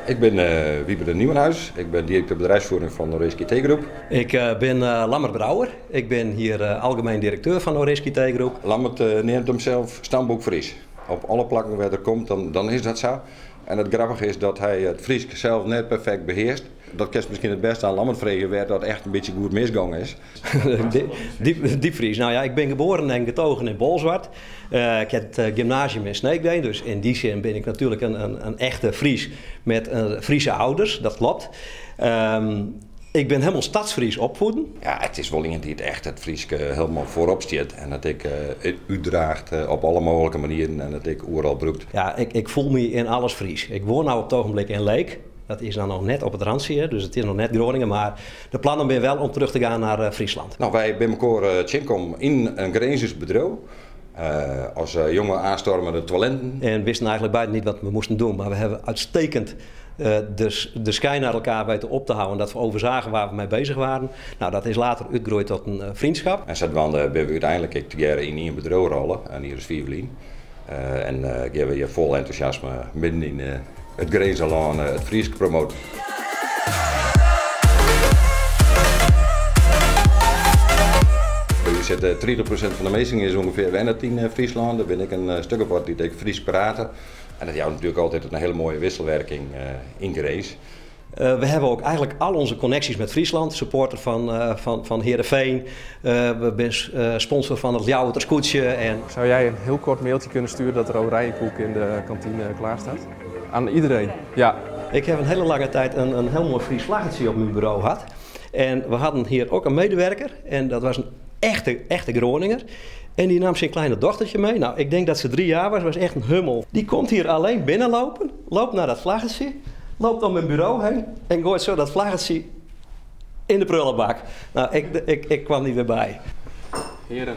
Ik bin Wiebe Nieuwenhuis, ik bin direkteur bedrijfsvoering fan Norisk IT Groep. Ik bin Lammert Brouwer, ik bin hjir algemeen direkteur fan Norisk IT Groep. Lammert neamt himsels stamboek Fries. Op alle plakken wêr't er komt, dan is dat sa. En it grappige is dat hy it Frysk sels net perfekt behearst. Dat kinst miskien it bêste oan Lammert freegje wêr't dat echt in bytsje goed misgong is. Diepvries, nou ja, ik bin geboren en getogen in Bolsward. Ik heb het gymnasium in Sneek dien, dus in die zin ben ik natuurlijk een echte Fries met Friese ouders, dat klopt. Ik ben helemaal stadsfries opvoeden. Ja, it is wol ien dy't echt it Frysk hielendal foarop stiet en dat ek útdraacht op alle mooglike manieren en dat ek oeral brûkt. Ja, ik voel my in alles Fries. Ik woon nou op het ogenblik in Leek. Dat is dan noch net op it rantsje, dus it is noch net Groningen, mar de plannen binne wel om terug te gaan naar Friesland. No, wy binne mekoar tsjinkommen yn in Grinzers bedriuw as jonge aanstormende talinten. En wisten eigenlijk beide niet wat we moesten doen, maar we hebben uitstekend de schijn naar elkaar weten op te houden, dat we overzagen waar we mee bezig waren. Nou, dat is later útgroeid tot in vriendschap. En sadwaande binne we úteinlik ek tegearre yn ien bedriuw rôle, en hjir is 5 lyn. En gean we hjir fol entûsjasme midden yn it Grinzerlân it Frysk promoaten. By ús sit 30% fan de minsken is ûngefear wennet yn Fryslân. Der binne ek in stik of wat dy't ek Frysk prate. En dat jout natuerlik altyd in hiele moaie wisselwerking yn Grins. We hebben ook eigenlijk al onze connecties met Friesland. Supporter van Heerenveen. We zijn sponsor van het Ljouwerter Skûtsje. En... Zou jij een heel kort mailtje kunnen sturen dat er oranjekoek in de kantine klaar staat? Aan iedereen, ja. Ik heb een hele lange tijd een heel mooi Fries vlaggetje op mijn bureau gehad. En we hadden hier ook een medewerker. En dat was een echte, echte Groninger. En die nam zijn kleine dochtertje mee. Nou, ik denk dat ze 3 jaar was, was echt een hummel. Die komt hier alleen binnenlopen, loopt naar dat vlaggetje, loopt om mijn bureau heen en gooit zo dat vlaggetje in de prullenbak. Nou, ik kwam niet meer bij. Heren.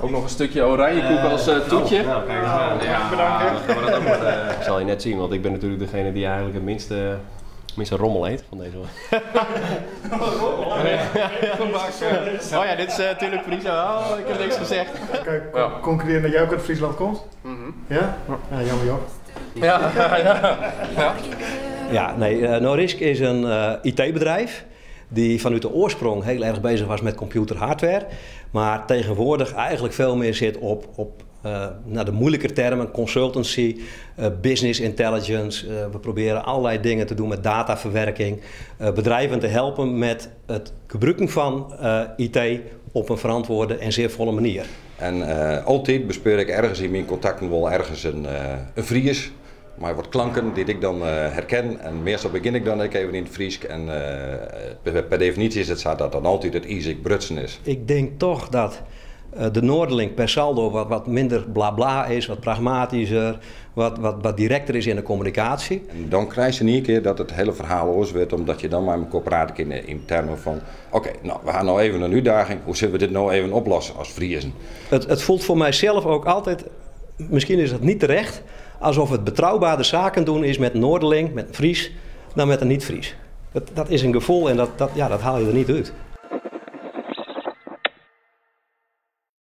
Ook nog een stukje oranjekoek als toetje. Nou, kijk eens aan. Ja, bedankt. Gaan we dat ook maar, ik zal je net zien, want ik ben natuurlijk degene die eigenlijk het minste rommel eet van deze. Oh ja, dit is natuurlijk Fries. Oh, ik heb niks gezegd. Kijk, concluderen dat jij ook uit Friesland komt? Ja? Ja, jammer joh. Ja. Ja, nee, Norisk is een IT-bedrijf die vanuit de oorsprong heel erg bezig was met computerhardware. Maar tegenwoordig eigenlijk veel meer zit op naar de moeilijker termen, consultancy, business intelligence. We proberen allerlei dingen te doen met dataverwerking. Bedrijven te helpen met het gebruiken van IT op een verantwoorde en zinvolle manier. En altyd bespeur ik ergens yn myn kontakten wol ergens in Fries. Mar wat klanken dy't ik dan herken. En meastal begjin ik dan ek even yn it Frysk. En per definysje is it sa dat dan altyd it iis ek brutsen is. Ik denk toch dat de Noorderling per saldo wat minder bla bla is, wat pragmatischer, wat directer is in de communicatie. En dan krijg je in één keer dat it hiele ferhaal oars wurdt, omdat je dan mei mekoar prate kin yn termen fan: oké, no, we ha no even in útdaging, hoe sille we dit no even oplosse as Friezen? Het voelt voor mijzelf ook altijd, misschien is dat niet terecht, alsof het betrouwbaarder zaken doen is met een Noorderling, met een Fries, dan met een niet-Fries. Dat is een gevoel en dat, ja, dat haal je er niet uit.